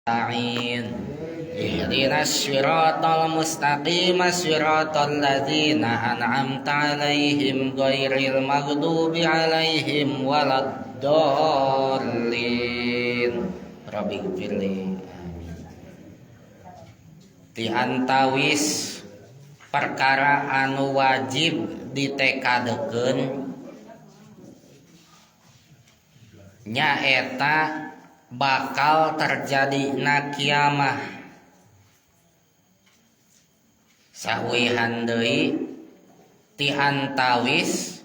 نستعين اهدنا الصراط المستقيم صراط الذين أنعمت عليهم غير المغضوب عليهم ولا الضالين رب اغفر لي. Di antawis perkara anu wajib ditekadekeun nyaeta bakal terjadi na kiamah. Sawihan deui ti antawis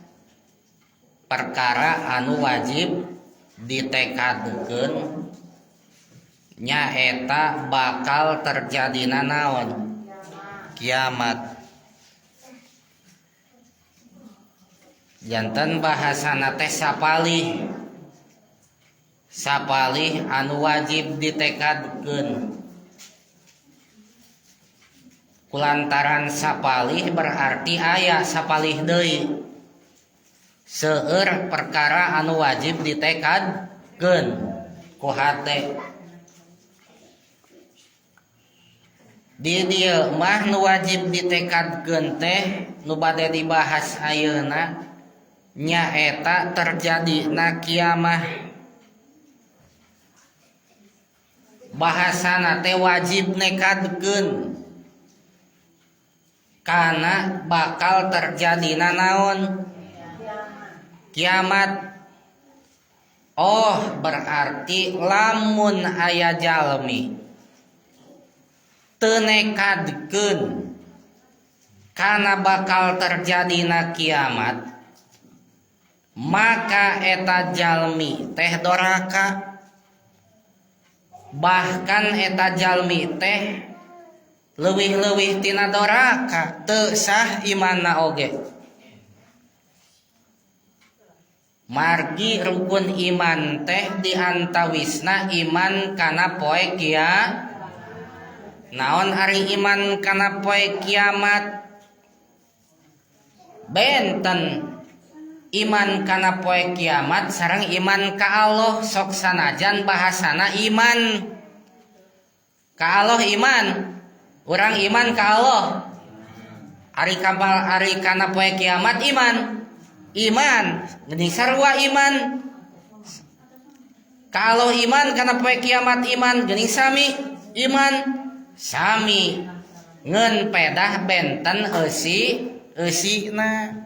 perkara anu wajib ditekadkeun nyaeta bakal terjadina naon? Kiamat. Janten bahasana teh sapalih. Sapalih anu wajib ditekadkeun. Kulantaran sapalih berarti aya sapalih deui. Seueur perkara anu wajib ditekadkeun ku hate. Di dieu mah nu wajib ditekadkeun teh nu bade dibahas ayeuna nyaeta terjadina kiamah. Bahasana teh wajib nekadkeun kana bakal terjadina naon? Kiamat. Oh, berarti lamun aya jalmi teu nekadkeun kana bakal terjadina kiamat, maka eta jalmi teh doraka. Bahkan eta jalmi teh leuwih-leuwih tina doraka, teu sah imanna oge. Margi rukun iman teh diantawisna iman kana poe kiamat. Naon ari iman kana poe kiamat? Benten iman kana poe kiamat sareng iman ka Allah, sok sanajan bahasana iman ka Allah, iman urang iman ka Allah. Ari kapal ari kana poe kiamat iman, iman geuning sarua iman ka Allah, iman kana poe kiamat iman geuning sami iman sami, ngeun pedah benten eusi eusina.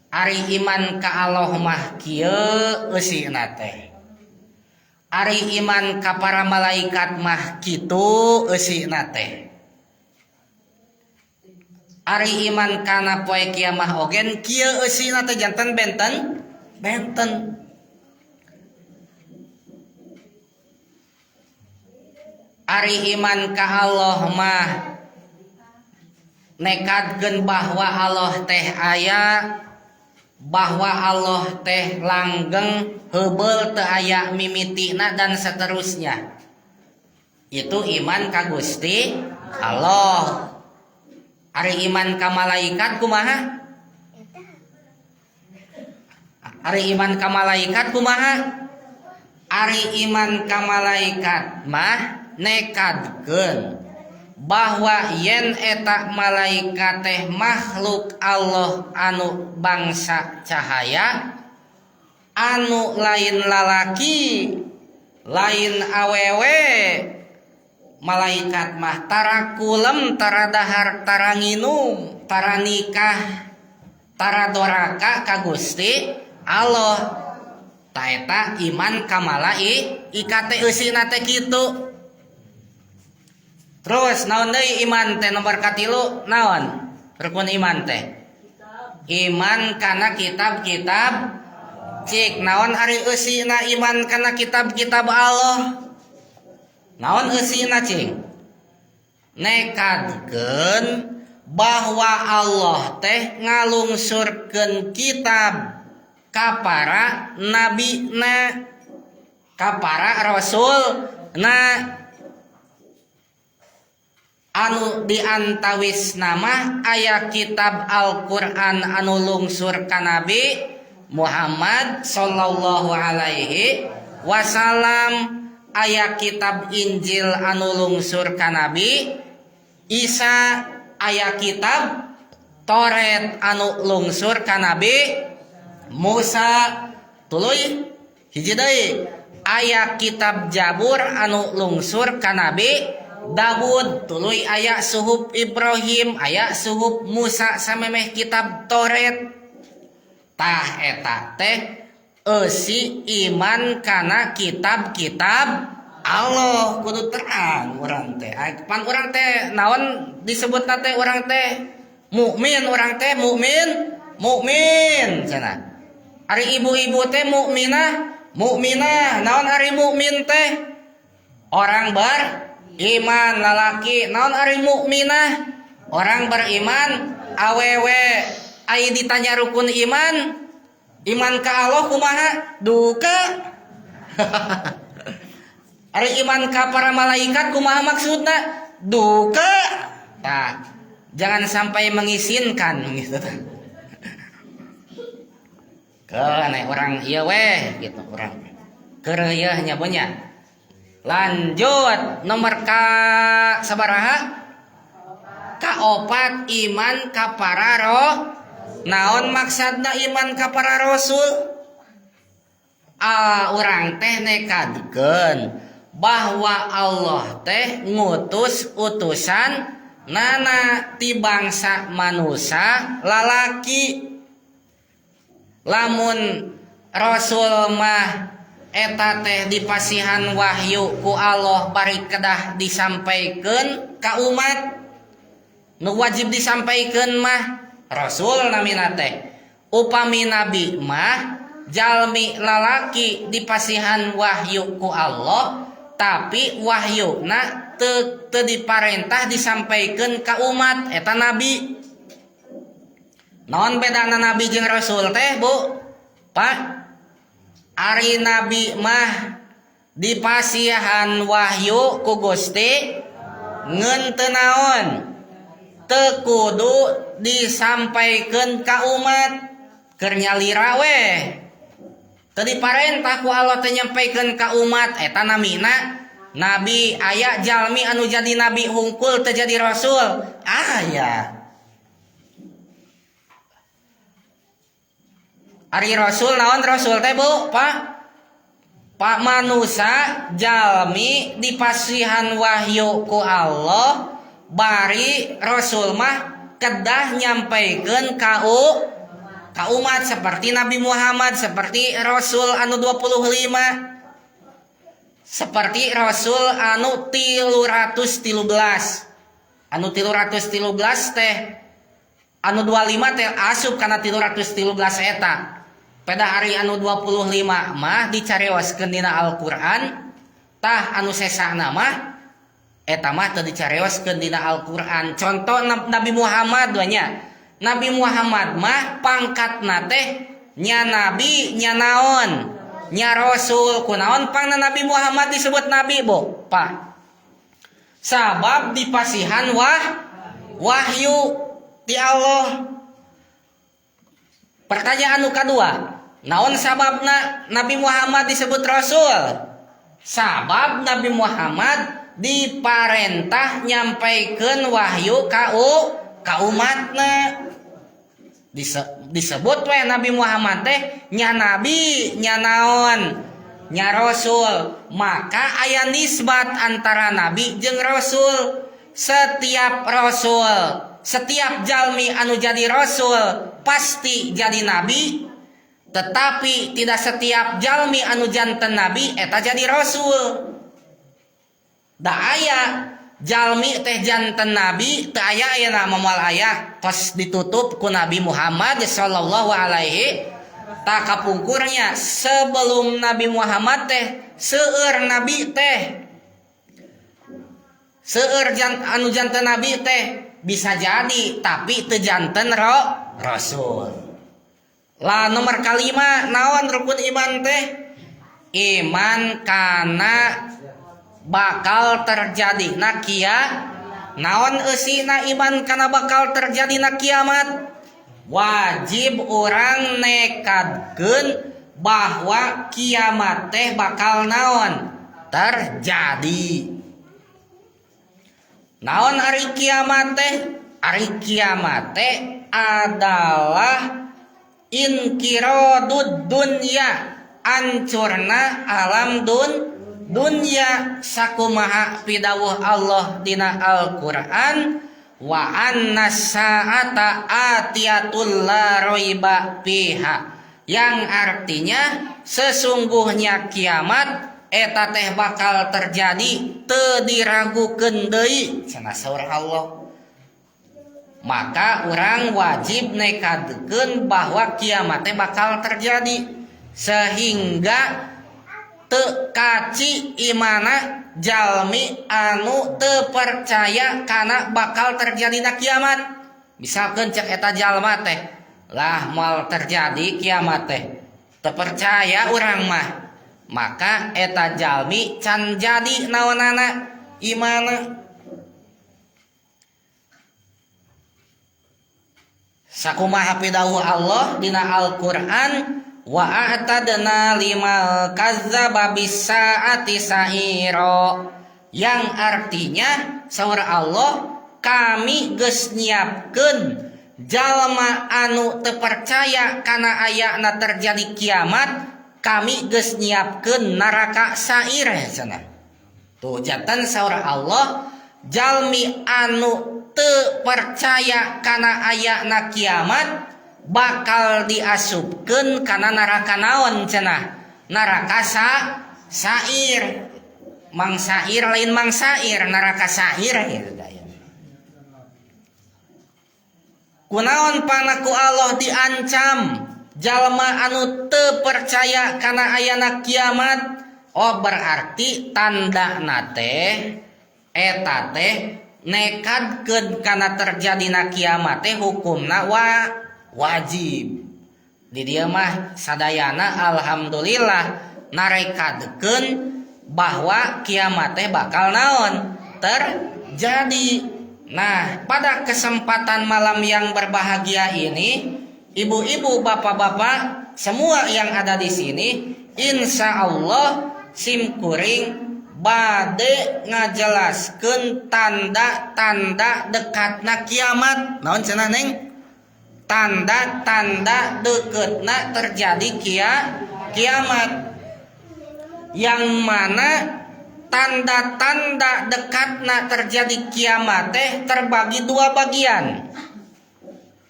Ari iman ka Allah mah kieu eusina teh. Ari iman ka para malaikat mah kitu eusina teh. Ari iman kana poe kiamah ogen kieu eusina teh, janten benten benten. Ari iman ka Allah mah nekadkeun bahwa Allah teh aya, bahwa Allah teh langgeng heubeul teu aya mimitina dan seterusnya. Itu iman ka Gusti Allah. Ari iman ka malaikat kumaha? Ari iman ka malaikat kumaha? Ari iman ka malaikat mah nekadkeun bahwa yen eta malaikat teh makhluk Allah anu bangsa cahaya, anu lain lalaki lain awewe. Malaikat mah tara kulem, tara dahar, tara nginum, tara nikah, tara doraka ka Gusti Allah. Ta eta iman ka malaikat teh eusina teh kitu. Terus naon deui iman teh nomor katilu naon? Rukun iman teh. Iman kana kitab-kitab. Cik naon ari eusina iman kana kitab-kitab Allah? Naon eusina cing? Nekadkeun bahwa Allah teh ngalungsurkeun kitab ka para nabina, ka para rasulna. Anu diantawis nama aya kitab Al-Qur'an anu lungsur ka Nabi Muhammad sallallahu alaihi wasallam. aya kitab Injil anu lungsur ka Nabi Isa, aya kitab Toret anu lungsur ka Nabi Musa. Tuluy hiji deui aya kitab Jabur anu lungsur ka Nabi Daud. Tuluy aya suhuf Ibrahim, aya suhuf Musa samemeh kitab Toret. Tah eta teh eusi iman kana kitab-kitab Allah. Kudu terang urang teh. Pan urang teh naon disebutna teh, urang teh mukmin, urang teh mukmin, mukmin cenah. Ari ibu-ibu teh mukminah, mukminah. Naon ari mukmin teh? Orang beriman lalaki. Naon ari mukminah? Orang beriman awewe. Ai ditanya rukun iman, iman ka Allah kumaha? Duka. Ari iman ka para malaikat kumaha maksudna? Duka. Tah, jangan sampai mengisinkan gitu tah. Ke orang ieu weh gitu urang. Keur ieu nya nya. Lanjut nomor ka sabaraha? Kaopat, iman ka para roh. Naon maksudna iman ka para rasul? Ah, urang teh nekadkeun bahwa Allah teh ngutus utusan nana ti bangsa manusia lalaki. Lamun rasul mah eta teh dipasihan wahyu ku Allah bari kedah disampaikan ka umat. Nu wajib disampaikan mah rasul namina teh. Upami nabi mah jalmi lalaki dipasihan wahyu ku Allah, tapi wahyuna teu teu diparentah disampaikan ka umat, eta nabi. Naon bedana nabi jeung rasul teh, Bu, Pak? Ari nabi mah dipasihan wahyu ku Gusti ngeun teu naon, teu kudu disampaikan ka umat, keur nyalira we. Teu diparentah ku Allah teh nyampaikeun ka umat, eta namina nabi. Aya jalmi anu jadi nabi hungkul teu jadi rasul? Aya. Ari rasul naon rasul teh, Bu, Pak? Pak, manusa jalmi dipasihan wahyu ku Allah, bari rasul mah kedah nyampaikeun ka umat seperti Nabi Muhammad, seperti rasul anu 25, seperti rasul anu 313. Anu 313 teh, anu 25 teh asup kana 313 eta. Pada hari anu 25 mah dicarioskeun dina Al-Qur'an, tah anu sesana mah eta mah teu dicarioskeun dina Al-Qur'an. Contoh Nabi Muhammad nya. Nabi Muhammad mah pangkatna teh nya nabi nya naon nya rasul. Kunaon pangna Nabi Muhammad disebut nabi, Bu, Pak? Sabab dipasihan wahyu ti Allah. Pertanyaan nu kadua, naon sababna Nabi Muhammad disebut rasul? Sabab Nabi Muhammad diparentah nyampaikeun wahyu ka umatna. Disebut we Nabi Muhammad teh nya nabi nya naon nya rasul. Maka aya nisbat antara nabi jeung rasul. Setiap rasul, setiap jalmi anu jadi rasul pasti jadi nabi, tetapi tidak setiap jalmi anu janten nabi eta jadi rasul. Da aya jalmi teh janten nabi teu aya ayeuna, moal aya, tos ditutup ku Nabi Muhammad sallallahu alaihi. Tak kapungkurnya sebelum Nabi Muhammad teh seueur nabi teh, seueur anu janten nabi teh bisa jadi, tapi teu janten rasul. Lah, nomor kalima naon rukun iman teh? Iman kana bakal terjadi na kia. Naon eusina iman kana bakal terjadi na kiamat? Wajib orang nekadkeun bahwa kiamat teh bakal naon. Terjadi. Naon ari kiamat teh? Ari kiamat teh adalah inqiradud dunya, ancurna alam dunya sakumaha pidawuh Allah dina Al-Qur'an wa anna sa'ata atiyatul la raiba fiha, yang artinya sesungguhnya kiamat eta teh bakal terjadi teu diragukeun deui cenah saur Allah. Maka urang wajib nekadkeun bahwa kiamat teh bakal terjadi sehingga teu kaci imana jalmi anu teu percaya kana bakal terjadina kiamat. Misalkeun cek eta jalma teh lah moal terjadi kiamat teh, teu percaya urang mah, maka eta jalmi can jadi naonana imana. Sakumaha pidawuh Allah dina Al-Qur'an wa a'tadna limal kazzaba bis-sa'ati sa'ira, yang artinya saur Allah kami geus nyiapkeun jalma anu teu percaya kana ayana terjadi kiamat, kami geus nyiapkeun neraka sa'ir cenah. Tuh janten saur Allah jalmi anu teu percaya kana ayana kiamat bakal diasupkeun kana neraka naon cenah? Neraka sa'ir. Mang sa'ir lain mang sa'ir, neraka sa'ir gitu daya. Kunaon panaku Allah diancam jalma anu teu percaya kana ayana kiamat? Oh berarti tandana teh eta teh nekadkeun kana terjadina kiamat teh hukumna wajib. Di dieu mah sadayana alhamdulillah narekadkeun bahwa kiamat teh bakal naon? Terjadi. Nah, pada kesempatan malam yang berbahagia ini, ibu-ibu, bapak-bapak, semua yang ada di sini, insya Allah simkuring bade ngajelaskeun tanda-tanda dekatna kiamat. Naon cenah neng? Tanda-tanda deketna terjadi kiamat. Yang mana tanda-tanda dekatna terjadi kiamat teh terbagi dua bagian.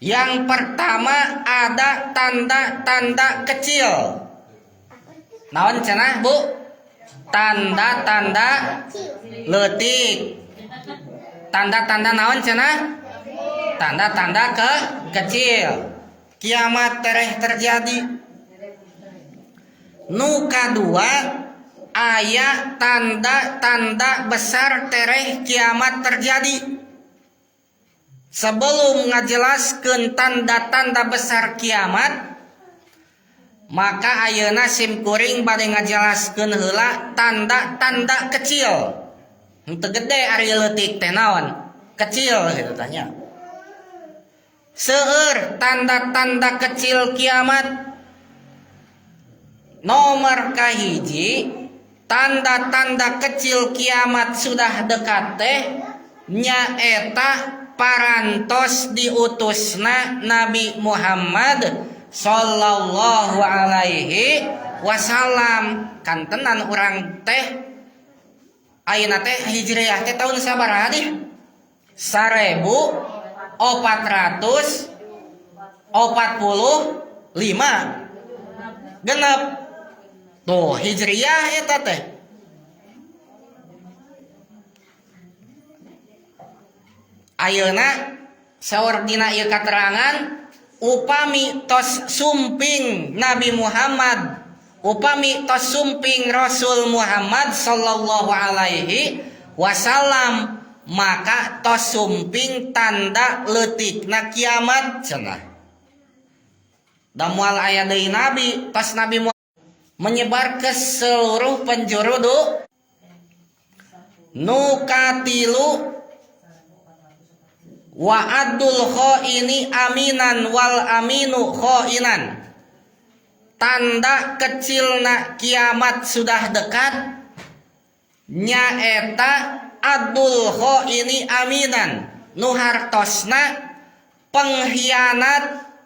Yang pertama ada tanda-tanda kecil. Naon cenah Bu? Tanda-tanda leutik. Tanda-tanda naon cenah? Tanda-tanda kecil. Kiamat tereh terjadi. Nu kadua aya tanda-tanda besar tereh kiamat terjadi. Sebelum ngajelaskeun tanda-tanda besar kiamat, maka ayeuna simkuring bade ngajelaskeun heula tanda-tanda kecil. Henteu gede ari leutik teh naon? Kecil gitu tanya. Seueur tanda-tanda kecil kiamat. Nomor kahiji, tanda-tanda kecil kiamat sudah dekat teh nyaeta parantos diutusna Nabi Muhammad sallallahu alaihi wasallam. Kantenan urang teh ayeuna teh hijriah teh tahun sabaraha dih? 1445 genep. Tuh hijriah eta teh. Ayeuna saur dina ieu katerangan upami tos sumping Nabi Muhammad, upami tos sumping Rasul Muhammad sallallahu alaihi wasallam, maka tos sumping tanda leutikna kiamat cenah. Da moal aya deui nabi, tos Nabi Muhammad menyebar ke seluruh penjuru du. Nu katilu wa adul khaini aminan wal aminu khainan. Tanda kecilna kiamat sudah dekat Nyaeta adul khaini aminan nu hartosna pengkhianat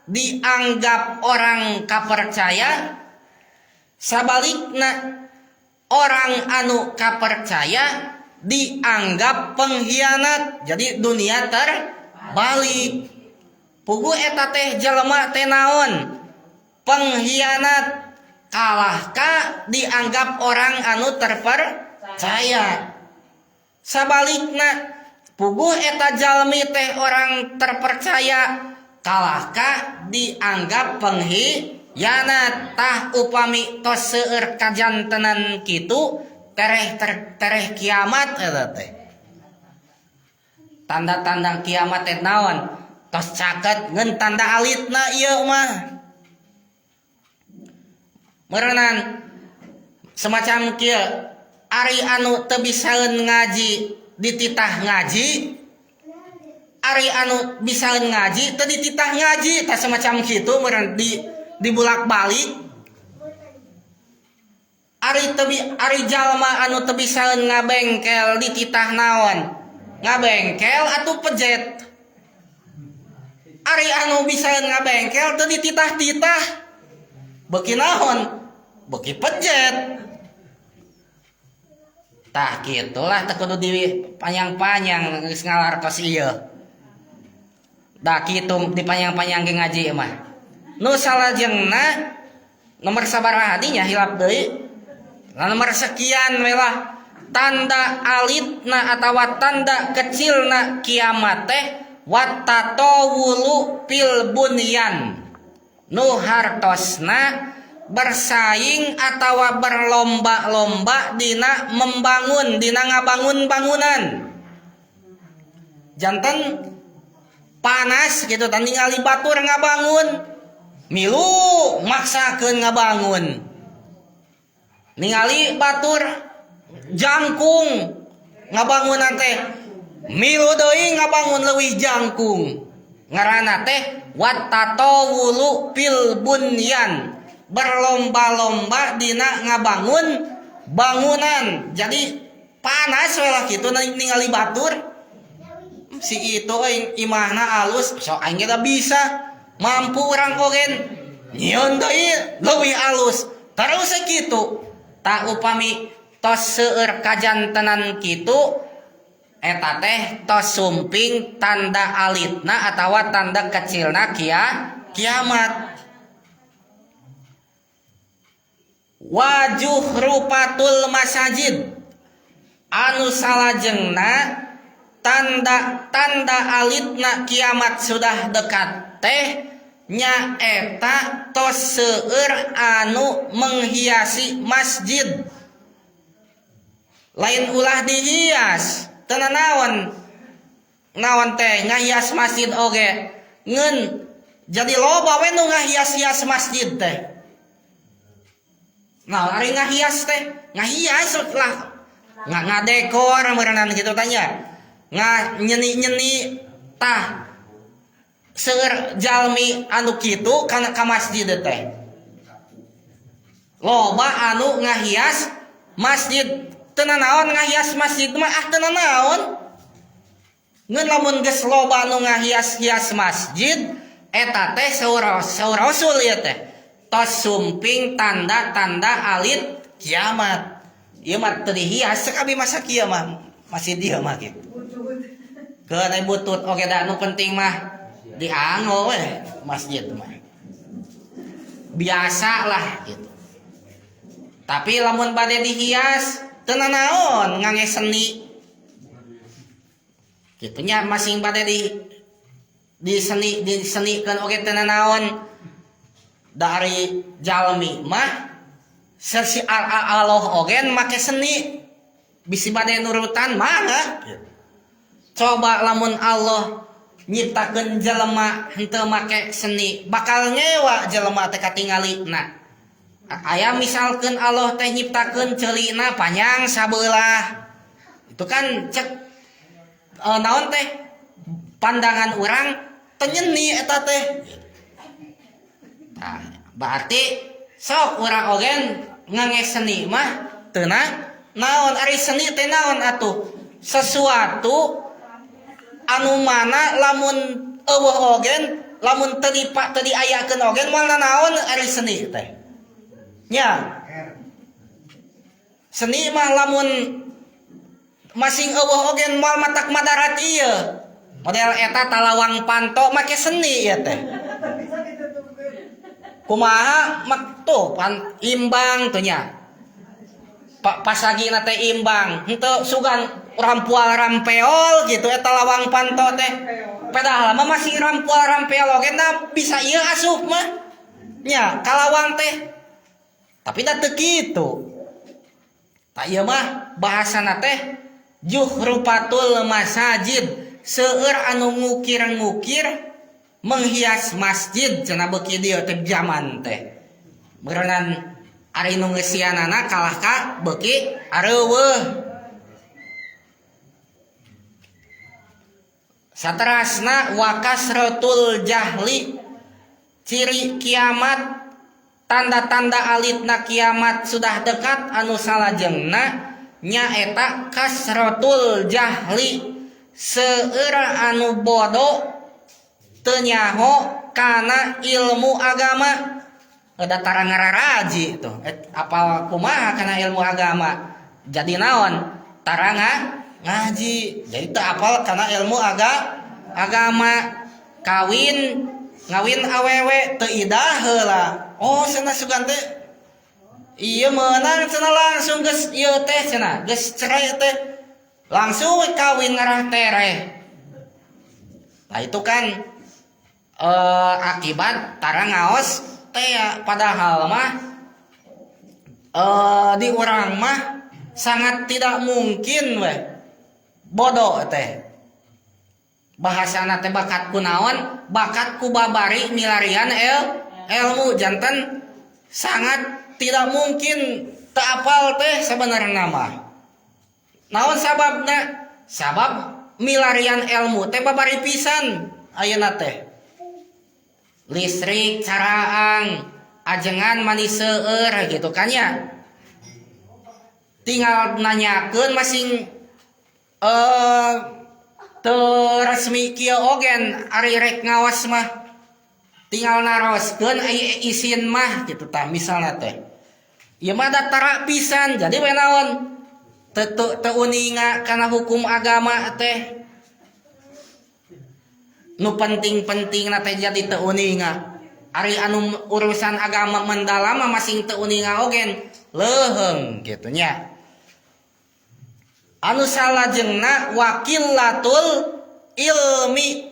dianggap orang kapercaya, sabalikna orang anu kapercaya dianggap pengkhianat. Jadi dunia terbalik. Puguh eta teh jelema teh naon? Pengkhianat kalahka dianggap orang anu terpercaya. Sabalikna puguh eta jalmi teh orang terpercaya kalahka dianggap pengkhianat. Tah upami tos seueur kajantenan kitu tereh tereh kiamat eta teh. Tanda-tanda kiamat teh naon? Tos caket ngeun tanda alitna ieu mah. Meureunan semacam kieu, ari anu teu bisaeun ngaji dititah ngaji, ari anu bisaeun ngaji teu dititah ngaji. Tah semacam kitu meureun di dibulak-balik. Ari teu ari jalma anu teu bisaeun ngabengkel dititah naon? Ngabengkel atuh pejet. Ari anu bisaeun ngabengkel teu dititah-titah, beuki naon? Beuki pejet. Tah kitulah, teu kudu dipanjang-panjang, geus ngalar kos ieu. Da kitu dipanjang-panjang ge ngaji mah. Nu salajengna nomor sabaraha dinya, hilap deui. Lah, nomor sekian we lah. Tanda alitna atawa tanda kecilna kiamat teh wattatawulu fil bunyan. Nu hartosna bersaing atawa berlomba-lomba dina membangun, dina ngabangun bangunan. Janten panas gitu tan ningali batur ngabangun, milu maksakeun ngabangun. Ningali batur jangkung ngabangunan teh, milu deui ngabangun leuwih jangkung. Ngaranna teh wattatawulu fil bunyan, berlomba-lomba dina ngabangun bangunan. Jadi panas we lah kitu ningali batur si itu euy imahna alus, sok aing ge bisa mampu, urang oge nyieun deui leuwih alus terus kitu. Tah, upami tos seueur kajantenan kitu, eta teh tos sumping tanda alitna atawa tanda kecilna kiamat. Wajuh rupatul masajid, anu salajengna tanda tanda alitna kiamat sudah dekat teh nyaeta tos seueur anu menghiasi masjid. Lain ulah dihias teu naon naon teh ngahias masjid oge, ngeun jadi loba we nu ngahias-hias masjid teh. Nah, ari ngahias teh ngahias lah, nggak ngadekor meureunan kitu tanya, nggak nyeni-nyeni. Tah, seueur jalmi anu kitu kana ka masjid teh, loba anu ngahias masjid. Teu naon ngahias masjid mah, ah, teu naon. Ngeun lamun geus loba anu ngahias-hias masjid, eta teh saur saur Rasul ieu teh tos sumping tanda-tanda alit kiamat. Ieu mah teu dihias, cek abi masa kieu mah masih dia mah kitu. Keun butut oge, da nu penting mah dianggo we masjid mah. Biasa lah gitu. Tapi lamun bade dihias teu naon ngangge seni. Kitu nya, masing bade di seni disenikeun oge teu naon. Dari jalmi mah sersi Allah oge make seni, bisi bade nurutan mangga. Coba lamun Allah nyiptakeun jelema henteu make seni, bakal ngewa jelema teh katingalina. Aya misalkeun Allah teh nyiptakeun ceulina panjang sabelah, itu kan cek naon teh pandangan orang teu nyeni eta teh. Nah, berarti sok urang oge ngangge seni mah teu Naon ari seni teh naon atuh? Sesuatu anu mana lamun eueuh ogen, lamun teu teu diayakeun ogen moal nanaon ari seni teh. Nya. Seni mah lamun masing eueuh ogen moal matak madarat ieu. Model eta talawang panto make seni ieu teh. Kumaha mak tuh pan imbang tuh nya. Pasagina teh imbang, henteu sugan rampual rampeol gitu eta lawang panto teh. Padahal mah masih rampual rampeol oge na bisa ieu asup mah. Nya kalawang teh. Tapi da teu kitu. Tah ieu mah bahasana teh juhrupatul masajid, seueur anu ngukir-ngukir menghias masjid cenah beuki dieu teh zaman teh. Meureunan ari nu ngeusianana kalah ka beuki areuweuh. Saterasna wa kasratul jahli, ciri kiamat, tanda-tanda alitna kiamat sudah dekat anu salajengna nyaeta kasratul jahli, seueur anu bodoh teu nyaho kana ilmu agama. Da tara ngararaji tuh, apal kumaha kana ilmu agama, jadi naon tara ngaji, jadi teu apal kana ilmu agama. Kawin ngawin awewe teu idah heula, oh cenah sugan teh ieu meunang cenah, langsung geus ieu teh cenah geus cerai teh langsung kawin ngarah tereh. Nah itu kan akibat tara ngaos teh, padahal mah di urang mah sangat tidak mungkin weh bodoh teh. Bahasana teh bakat ku naon, bakat ku babari milarian ilmu, janten sangat tidak mungkin teu apal teh sebenarnya mah. Naon sababna? Sabab milarian ilmu teh babari pisan ayeuna teh. Listrik caraang, ajengan manis seueur gitu kan ya. Tinggal nanyakeun masing teu resmi kieu ogen ari rek ngawas mah. Tinggal naroskeun ai isin mah gitu tah misalna teh. Ieu mah da tara pisan, jadi we naon? Teu uninga kana hukum agama teh. Nu penting-pentingna teh jadi teu uninga. Ari anu urusan agama mendalam mah masing teu uninga ogen leuheung gitu nya. Anu salajengna wakilatul ilmi,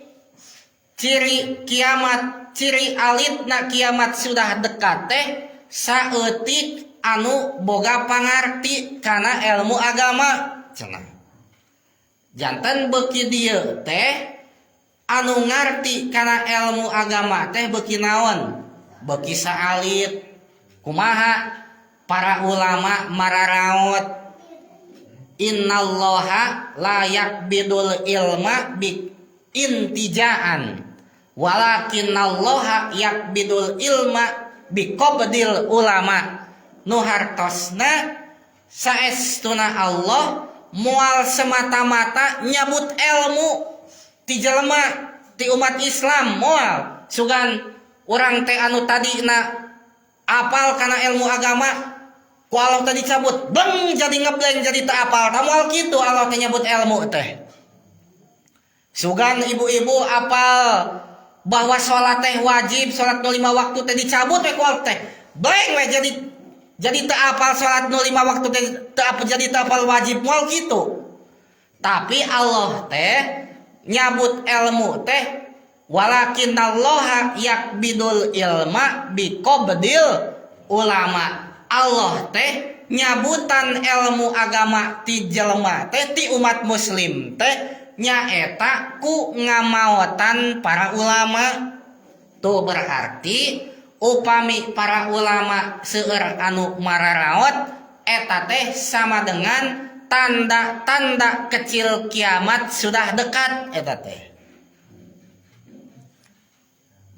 ciri kiamat, ciri alitna kiamat sudah dekat teh saeutik anu boga pangarti kana ilmu agama cenah. Janten beuki dieu teh anu ngarti kana ilmu agama teh beuki naon? Beuki saalit. Kumaha? Para ulama mararaot innallaha la yakbidul ilma bi intijaan walakinnallaha yakbidul ilma bi qabdil ulama. Nu hartosna saestuna Allah moal semata-mata nyabut ilmu ti jelema ti umat Islam moal. Sugan urang teh anu tadina apal kana ilmu agama ku Allah tadi cabut beng jadi ngebleng jadi teu apal, tah moal kitu Allah teh nyabut ilmu teh. Sugan ibu-ibu apal bahwa salat teh wajib, salat nu 5 waktu teh dicabut we ku Allah teh bleng we jadi teu apal salat nu 5 waktu teh teu apal, jadi teu apal wajib, moal kitu. Tapi Allah teh nyabut ilmu teh walakinallaha yakbidul ilma biqabdil ulama. Allah teh nyabutan ilmu agama ti jelema teh ti umat muslim teh nyaeta ku ngamaotan para ulama. Tuh berarti upami para ulama seueur anu mararaot eta teh sama dengan tanda-tanda kecil kiamat sudah dekat eta teh.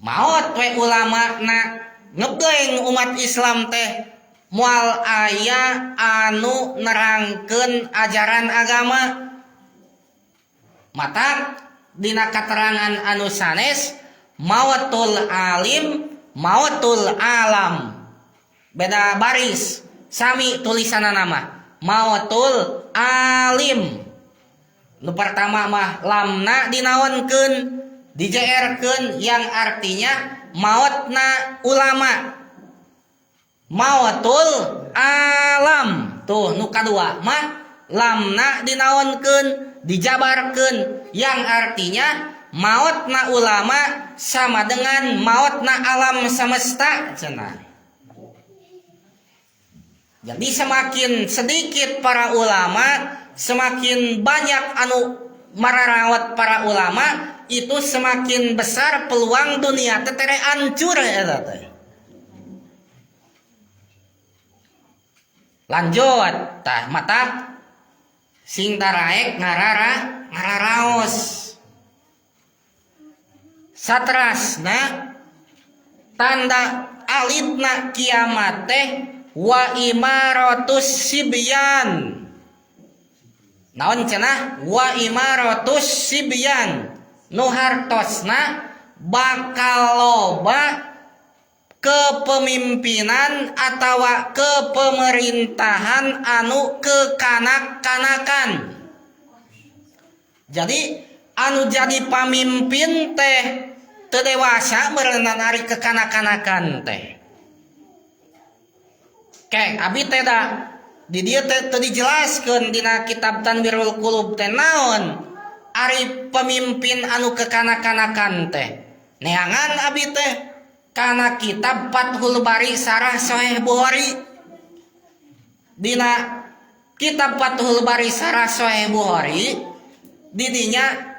Maot we ulama na ngebleng umat Islam teh Moal aya anu nerangkeun ajaran agama. Matak dina katerangan anu sanes mautul alim mautul alam. Beda baris sami tulisanna mah mautul alim. Nu pertama mah lamna dinaonkeun dijeerkeun yang artinya mautna ulama. Mautul alam tuh nu kadua mah lamna dinaonkeun dijabarkeun yang artinya mautna ulama sama dengan mautna alam semesta cenah. Jadi semakin sedikit para ulama, semakin banyak anu mararawat para ulama, itu semakin besar peluang dunia teh tere hancur eta teh. Lanjut tah mata sing taraek ngararaos. Satrasna tanda alitna kiamat teh wa imaratus sibyan. Naon cenah wa imaratus sibyan nu hartosna bakal loba kepemimpinan atawa kepemerintahan anu kekanak-kanakan. Jadi anu jadi pamimpin teh teu dewasa meureunana ari kekanak-kanakan teh. Kek abi teh da di dieu teh teu dijelaskeun dina kitab Tanwirul Qulub teh naon ari pemimpin anu kekanak-kanakan teh. Neangan abi teh kana kitab Fathul Bari Sarah Sahih Bukhari. Dina kitab Fathul Bari Sarah Sahih Bukhari didinya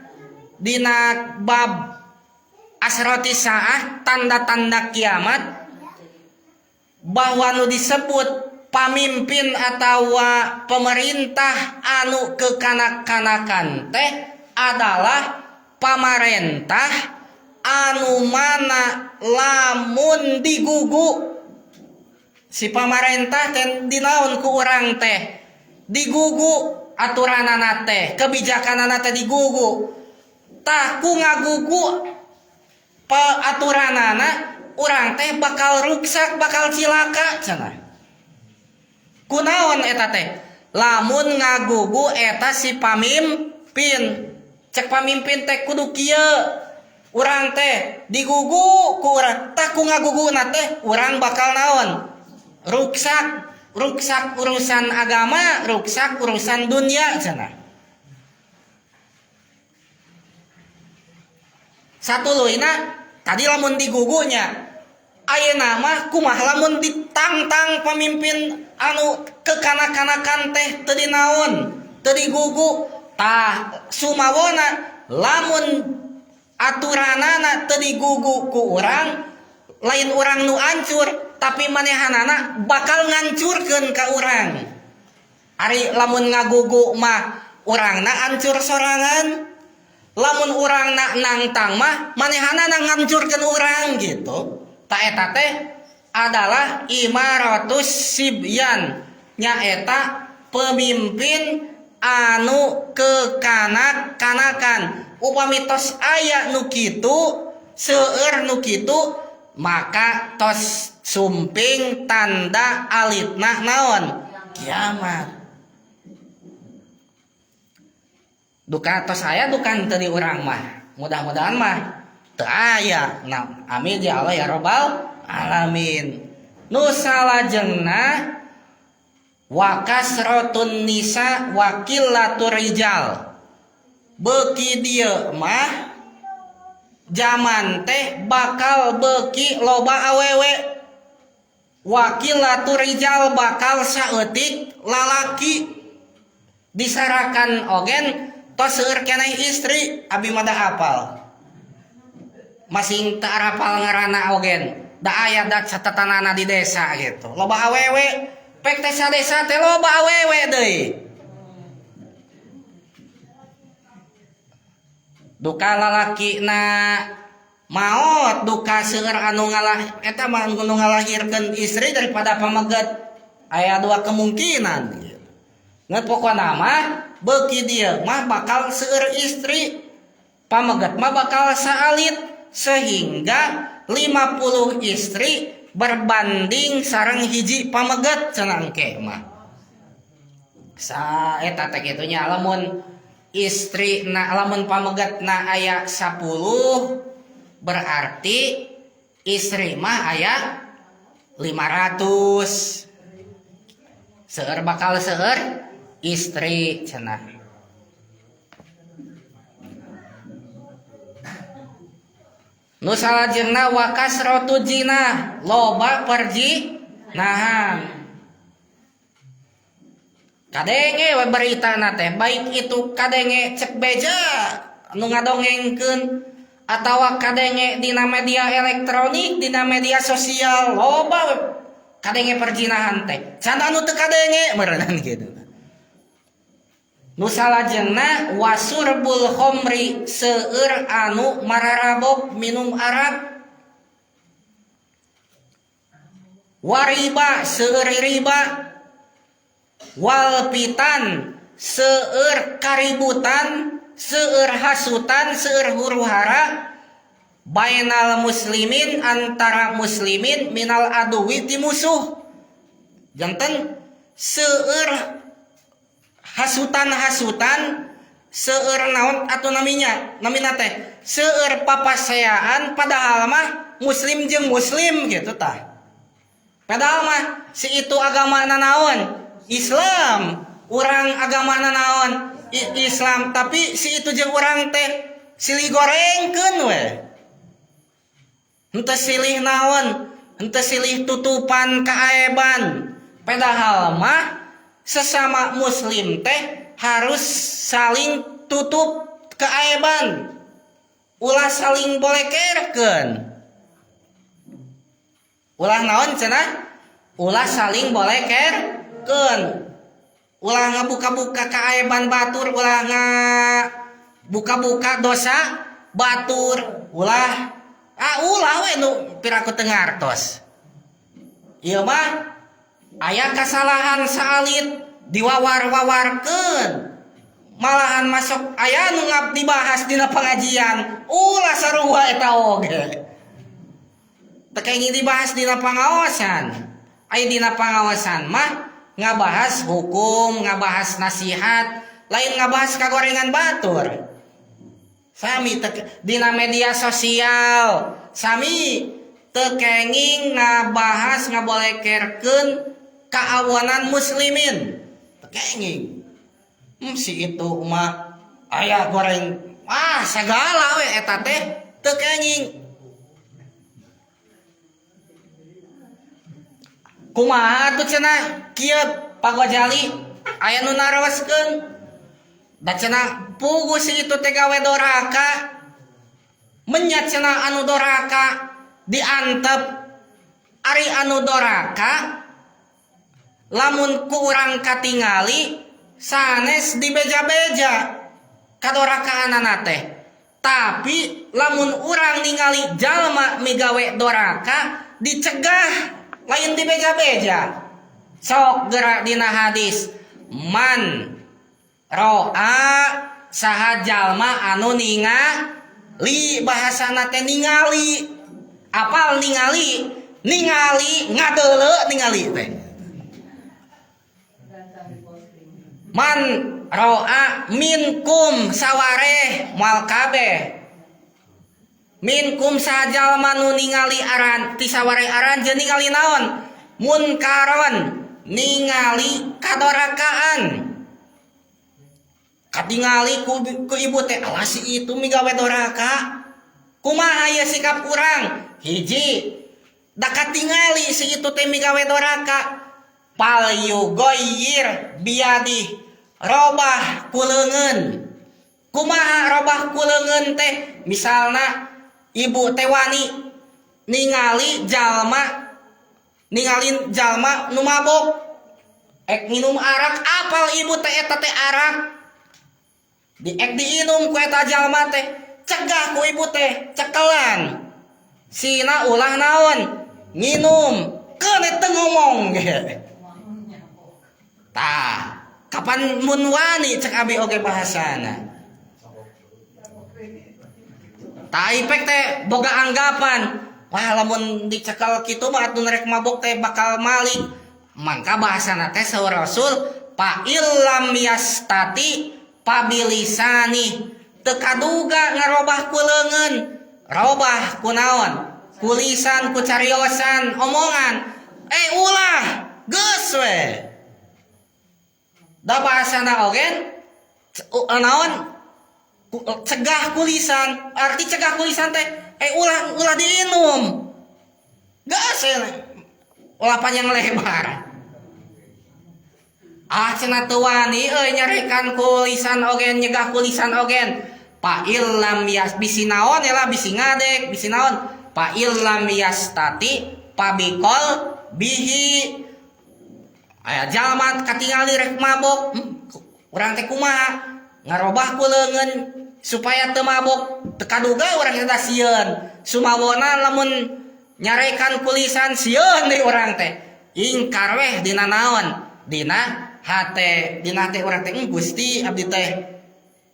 dina bab asrati saah tanda-tanda kiamat bahwa nu disebut pamimpin atawa pemerintah anu kekanak-kanakan teh adalah pamarentah anu mana lamun digugu si pamarentah teh dinaon ku urang teh digugu aturanana teh kebijakanana teh digugu tah ku ngagugu aturanana urang teh bakal ruksak bakal cilaka cenah. Kunaon eta teh lamun ngagugu eta si pamimpin cek pamimpin teh kudu kieu urang teh digugu ku urang tah ku ngaguguna teh urang bakal naon ruksak ruksak urusan agama ruksak urusan dunia cenah. Satuluyna tadi lamun digugunya ayeuna mah kumaha lamun ditangtang pamimpin anu kekanak-kanakan teh teu dinaon teu digugu tah sumawona lamun aturanana teu digugu ku urang lain urang nu ancur tapi manehanana bakal ngancurkeun ka urang. Ari lamun ngagugu mah urangna ancur sorangan, lamun urangna nangtang mah manehanana ngancurkeun urang gitu. Ta eta teh adalah imaratus sibyan nyaeta pemimpin anu kekanak-kanakan. Upami tos aya nu kitu seueur nu kitu maka tos sumping tanda alitna naon kiamat. Duka tos aya dukan teu di urang mah mudah-mudahan mah teu aya. Nah, amin ya Allah ya robbal alamin. Nu salajengna wa kasratun nisa wa qillatur rijal. Beuki dieu mah zaman teh bakal beuki loba awewe. Wa qillatur rijal bakal saeutik lalaki. Disarakan ogen tos seueur keneh istri abi mah da apal. Masing teu arapal ngaranna ogen. Da aya da catatanana di desa gitu. Loba awewe, pek teh sadesa teh loba awewe deui. Duka lalakina maot, duka seueur anu ngalah eta mah anu ngalahirkeun istri daripada pameget. Aya dua kemungkinan gitu. Ngan pokona mah beuki dieu mah bakal seueur istri, pameget mah bakal saalit sehingga 50 istri berbanding sareng hiji pameget cenah engke mah. Sa eta teh kitu nya lamun istri na lamun pameget na aya 10 berarti istri mah aya 500. Seueur bakal seueur istri cenah. Nu salajengna wa kasratu zina, loba perjinahan. Kadenge we beritana teh baik itu kadenge cek beja nu ngadongengkeun atawa kadenge dina media elektronik, dina media sosial loba we kadenge perjinahan teh. Can anu teu kadenge meureunnan kitu. Nu salajengna wasurbul khomri, seueur anu mararabok minum arak. Wariba, seueur riba. Wal pitan, seueur kaributan, seueur hasutan, seueur huru-hara bainal muslimin, antara muslimin, minal aduwi ti musuh. Janten seueur hasutan-hasutan, seueur naon atuh naminya, namina teh seueur papaseaan padahal mah muslim jeung muslim gitu tah. Padahal mah si itu agamana naon? Islam. Urang agamana naon? Islam, tapi si itu jeung urang teh silih gorengkeun we. Henteu silih naon, henteu silih tutupan kaaiban. Padahal mah sesama muslim teh harus saling tutup keaiban, ulah saling bolekerkeun. Ulah naon cenah? Ulah saling bolekerkeun. Ulah ngabuka-buka keaiban batur, ulah ngabuka-buka dosa batur, ulah ulah we nu piraku teu ngartos. Ieu mah aya kasalahan saalit diwawar-wawarkeun. Malahan masuk aya nu ngap dibahas dina pengajian, ulah sarua eta oge. Teu kenging dibahas dina pangaosan. Aya dina pangaosan mah ngabahas hukum, ngabahas nasihat, lain ngabahas kagorengan batur. Sami dina media sosial, sami teu kenging ngabahas ngabolekerkeun kaawanan muslimin. Teu kenging. Si itu mah aya goreng, sagala we eta teh teu kenging. Kumaha atuh cenah kieu Pak Gojali aya nu naroskeun. Da cenah puguh si itu teh gawe doraka. Menyat cenah anu doraka diantep. Ari anu doraka lamun ku urang katingali sanes dibeja-beja kadorakaanana teh. Tapi lamun urang ningali jalma migawe doraka dicegah, lain dibeja-beja. Sok gerak dina hadis man roa saha jalma anu ningali, bahasana teh ningali, apal ningali, ningali ngadeuleu ningali teh. Man roa minkum sawareh moal kabeh. Minkum sajalma nu ningali aran ti sawareh aran jeung ningali naon? Munkaron, ningali kadorakaan. Katingali ku ibu teh alah si itu migawe doraka. Kumaha ye sikap urang? Hiji, da katingali si itu teh migawe doraka. Pal yugoyir biadi, robah kuleungeun. Kumaha robah kuleungeun teh? Misalna ibu teh wani ningali jalma, ningalin jalma nu mabok ek minum arak, apal ibu teh eta teh arak. Di ek diinum ku eta jalma teh, cegah ku ibu teh, cekelan. Sina ulah naon? Nginum. Keun teu ngomong ge. Tah, kapan mun wani, cek abi oge bahasana. Tah, Ipek teh boga anggapan, wah, lamun dicekal kitu mah atuh rek mabok teh bakal malik. Mangka bahasana teh saur Rasul, fa illam yastati fabilisani, teu kaduga ngarobah ku leungeun, robah ku naon? Ku lisan, ku cariosan, omongan. Eh, ulah, geus we. Da bahasana oge naon? Cegah ku lisan. Arti cegah ku lisan teh eh ulah, ulah diinum. Geus we, ulah panjang lebar. Ah, cenah teu wani euy nyarekan ku lisan oge, nyegah ku lisan oge. Fa illam yas, bisi naon lah, bisi ngadek, bisi naon. Fa illam yastati fabiqalbihi. Aya jalma katingali rek mabok, urang teh kumaha ngarobah ku leungeun supaya teu mabok? Teu kaduga urang eta, sieun sumawona lamun nyarekan ku lisan, sieun deui urang teh. Ingkar weh dina naon? Dina hate. Dina hate urang teh, Gusti, abdi teh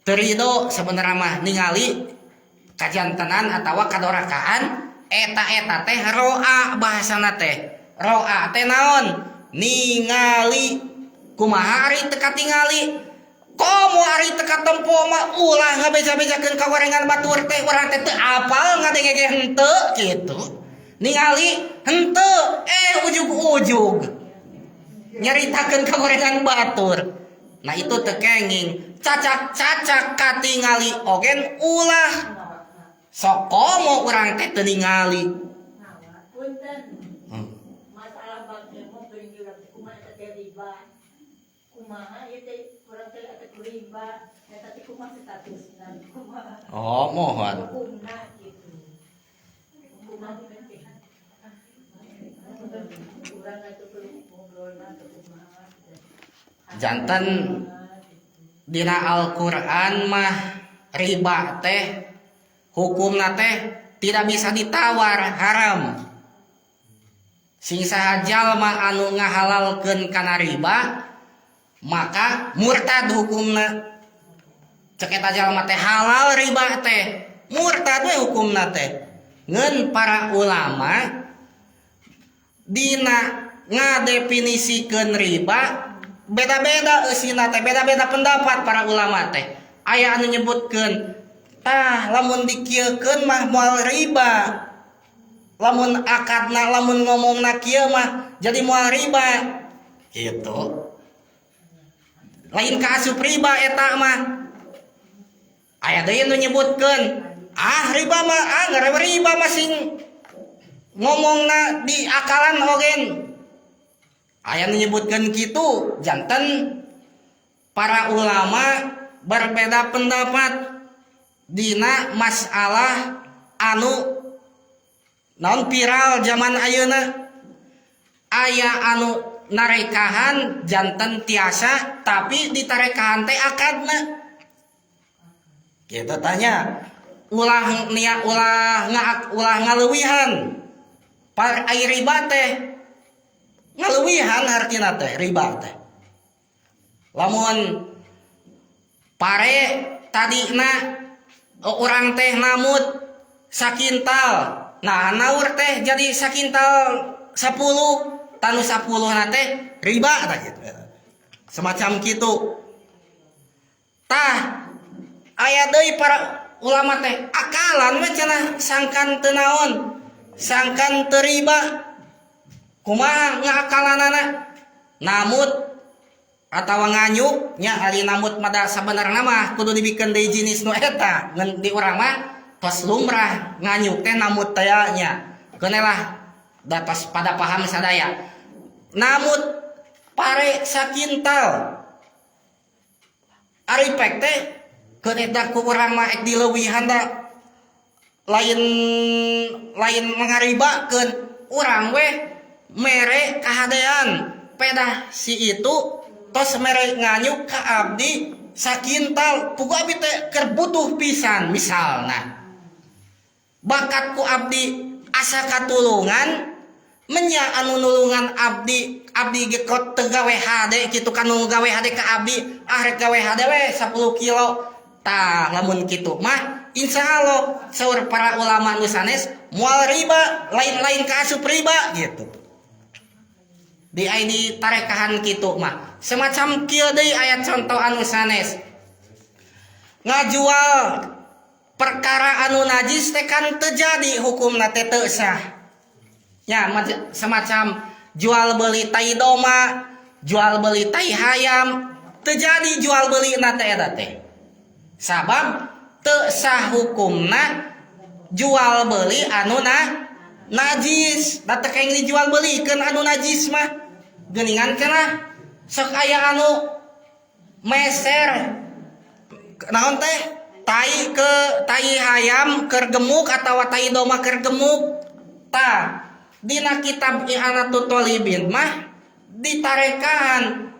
teu rido sebenarnya mah ningali kajantenan atawa kadorakaan eta. Eta teh roa, bahasana teh roa teh naon? Ningali. Kumaha ari teu katingali? Komo ari teu katempo mah ulah ngabeja-bejakeun kagorengan batur teh, urang teh teu apal, ngadenge ge henteu kitu, ningali henteu, eh ujug-ujug nyaritakeun kagorengan batur. Nah, itu teu kenging. Cacak-cacak katingali ogen ulah, sok komo urang teh teu ningali. Punten. Masalah bang mau beli urang teh kumaha eta teh riba? Kumaha ieu teh urang teh eta riba? Eta teh kumaha statusna? Kumaha? Oh, mohon. Hukumna gitu. Kumaha teh? Urang itu perlu ngobrolna atau kumaha? Janten dina Al-Qur'an mah riba teh hukumna teh tidak bisa ditawar, haram. Sing saha jalma anu ngahalalkeun kana riba maka murtad hukumna. Cek eta jalma teh halal riba teh, murtad we hukumna teh. Ngeun para ulama dina ngadefinisikeun riba beda-beda eusina teh, beda-beda pendapat para ulama teh. Aya anu nyebutkeun, tah, lamun dikieukeun mah moal riba, lamun akadna, lamun ngomongna kieu mah jadi moal riba gitu, lain kaasup riba eta mah. Aya deui nu nyebutkeun, ah, riba mah, ah, riba mah sing ngomongna di akalan oge. Aya nu nyebutkeun kitu. Janten para ulama berbeda pendapat dina masalah anu naon, viral zaman ayeuna. Aya anu narekahan janten tiasa, tapi ditarekahan teh akadna kita tanya ulah nia, ulah ngaak, ulah ngaleuwihan. Par ai riba teh ngaleuwihan hartina teh riba teh. Lamun pare tadina urang teh namut sakintal, nah, naur teh jadi sakintal 10, tanu 10 na teh riba tah gitu, semacam gitu. Tah, aya deui para ulama teh akalan we cenah, sangkan teu naon, sangkan teu riba. Kumaha ngaakalanana? Namut atawa nganyuk nya, ari namut mah da sabenerna mah kudu dibikeun deui jinis nu eta, ngan di urang mah tos lumrah nganyuk teh namut teh nya. Keun lah, da tos pada paham sadaya. Namut pare sakintal, ari pek teh keun eta ku urang mah ek dileuwihan da lain, lain ngaribakeun. Urang we mere kahadean, pedah si itu tos mere nganyuk ka abdi sakintal, pugu abdi teh keur butuh pisan misalna, bakat ku abdi asa katulungan, menya anu nulungan abdi. Abdi ge teu gawe hade kitu kan, nu gawe hade ka abdi, ah, rek gawe hade we 10 kilo. Tah, lamun kitu mah insya Allah saur para ulama nu sanes moal riba, lain-lain kaasup riba gitu di ID tarekahan kitu mah. Semacam kieu deui, aya contoh anu sanes, ngajual perkara anu najis teh kan terjadi hukumna teh teu sah ya, semacam jual beli tai domba, jual beli tai hayam, terjadi jual beli na teh eta teh, sabab teu sah hukumna jual beli anu na najis. Da teu kenging dijual belikeun anu najis mah. Geuningan cenah sok aya anu meser naon teh, tai ke tai hayam keur gemuk atau tai domba keur gemuk. Tah, dina kitab I'anatut Thalibin mah ditarekan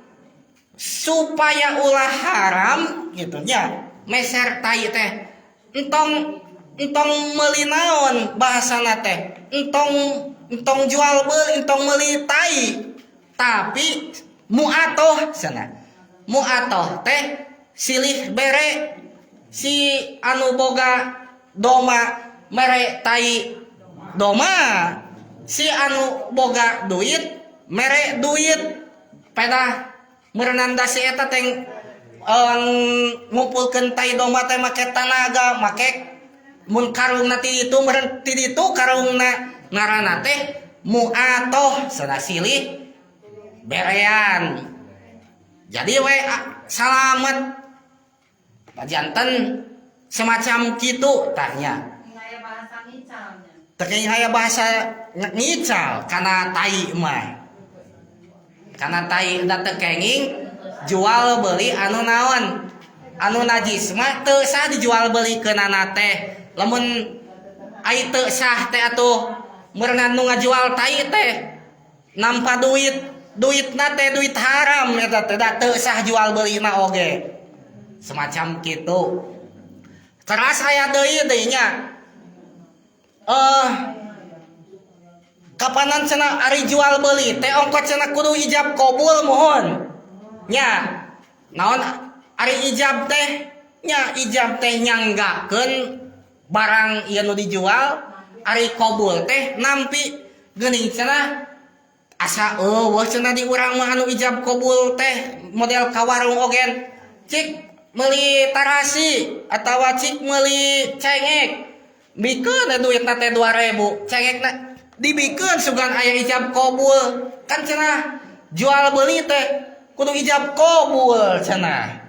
supaya ulah haram gitu nya, meser tai teh entong entong meuli naon bahasana teh, entong entong jual beli, entong meuli tai, tapi muatoh cenah. Muatoh teh silih bere, si anu boga domba mere tai domba, si anu boga duit mere duit. Pedah merenanda si eta teh ngumpulkeun tai domba teh make tanaga, make mun karungna ti ditu meureun ti ditu karungna, ngaranna teh muatoh cenah, silih berean. Jadi we salamet janten semacam kitu tanya. Aya bahasa ngicalnya. Teu aya bahasa ngical karena tai mah, karena tai da teu kenging jual beli anu naon, anu najis mah teu sah dijual beli keunana teh. Lamun ai teu sah teh atuh meureunan nu ngajual tai teh nampa duit, duitna teh duit haram eta teh, da teu sah jual belina oge, semacam kitu. Teras aya deui deui nya, eh, kapanan cenah ari jual beli teh ongkot cenah kudu ijab kabul? Mohon nya, naon ari ijab teh nya? Ijab teh nyanggakeun barang ieu nu dijual, ari kabul teh nampi. Geuning cenah asa euweuh cenah di urang mah anu ijab kabul teh, model ka warung ogen cik meuli tarasi atawa cik meuli cengek, bikeun duitna teh 2000, cengekna dibikeun sugan aya ijab kabul. Kan cenah jual beli teh kudu ijab kabul cenah.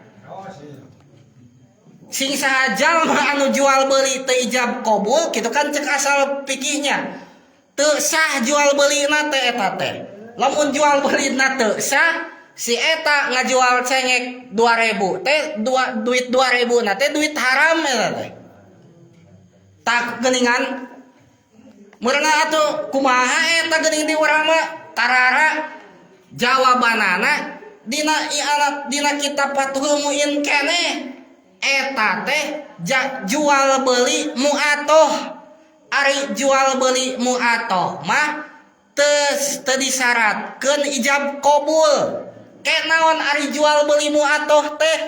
Sing saha jalma anu jual beli teh ijab kabul gitu kan, cek asal pikihnya teu sah jual belina teh eta teh. Lamun jual belina teu sah, si eta ngajual cengek 2000 teh dua, duit 2000 na teh duit haram eta teh. Tak geuningan meureunan atuh kumaha eta geuning di urang mah tarara. Jawabanana dina i'anat, dina kitab Fathul Muin keneh, eta teh jual beli muatoh. Ari jual beli muatoh mah teu disyaratkeun ijab kabul. Ke naon ari jual beli muatoh teh?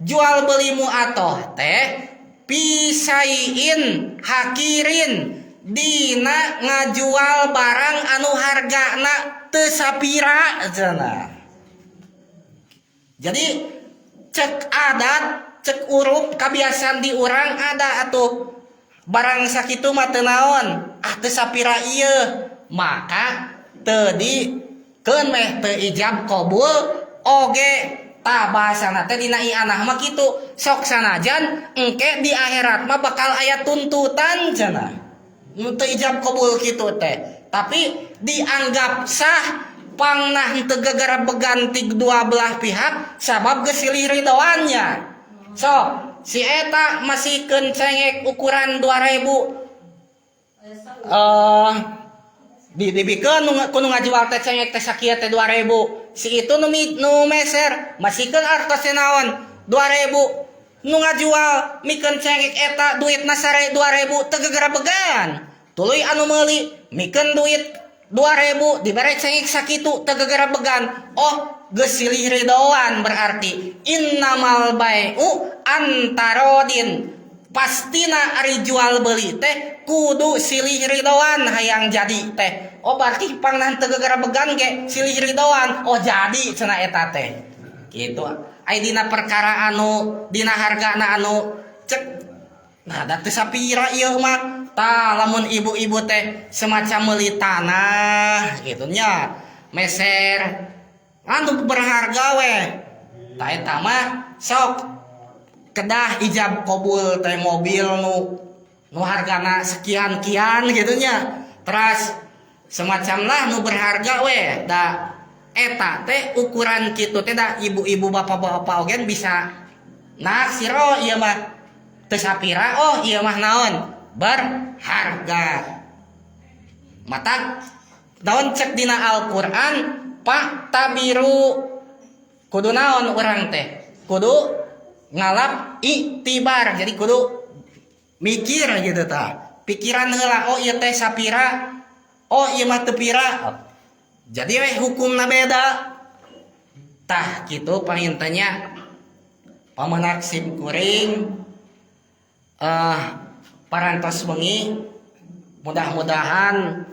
Jual beli muatoh teh fi syai'in haqirin, dina ngajual barang anu hargana teu sapira cenah. Jadi cek adat, cek uruf kebiasaan di urang ada atuh barang sakitu mah teu naon, ah, teu sapira ieu, maka teu di keun meh teu ijab kabul oge. Tah, bahasana teh dina i'anah mah kitu. Sok sanajan engke di akhirat mah bakal aya tuntutan cenah nu teu ijab kabul kitu teh, tapi dianggap sah pangnah teu gegara beganti dua belah pihak, sabab geus silih ridoannya. So si eta masihkeun cengek ukuran 2000, eh, di dibikeun nu kudu ngajual teh cengek teh sakieu teh 2000. Si itu nu, nu meser masihkeun artos naon 2000, nu ngajual mikeun cengek eta duitna sare 2000, teu gegara began. Tuluy anu meuli mikeun duit. 2000 dibere cengek sakitu teu gegerabegan. Oh, geus silih ridoan, berarti innamal bai'u 'an tarodin. Pastina ari jual beli teh kudu silih ridoan hayang jadi teh. Oh, berarti pangna teu gegerabegan ge silih ridoan. Oh, jadi cenah eta teh gitu. Ai dina perkara anu dina hargana anu cek, nah, da teu sapira ieu mah. Tah, lamun ibu-ibu teh semacam meuli tanah gitu nya, meser anu berharga we, tah eta mah sok kedah ijab kabul teh. Mobil nu nu hargana sekian kian gitu nya, terus semacam lah nu berharga we, da eta teh ukuran kitu teh da ibu-ibu bapak-bapak oge bisa naksir, oh ieu mah teu sapira, oh ieu mah naon, berharga. Mata naon cek dina Al-Qur'an, fa'tabiru. Kudu naon urang teh, kudu ngalap iktibar, jadi kudu mikir gitu. Tah, pikiran heula, oh ieu teh sapira, oh ieu mah teu pira, jadi we hukumna beda. Tah, kitu panginten nya pamenak sim kuring. Parantos wengi, mudah-mudahan.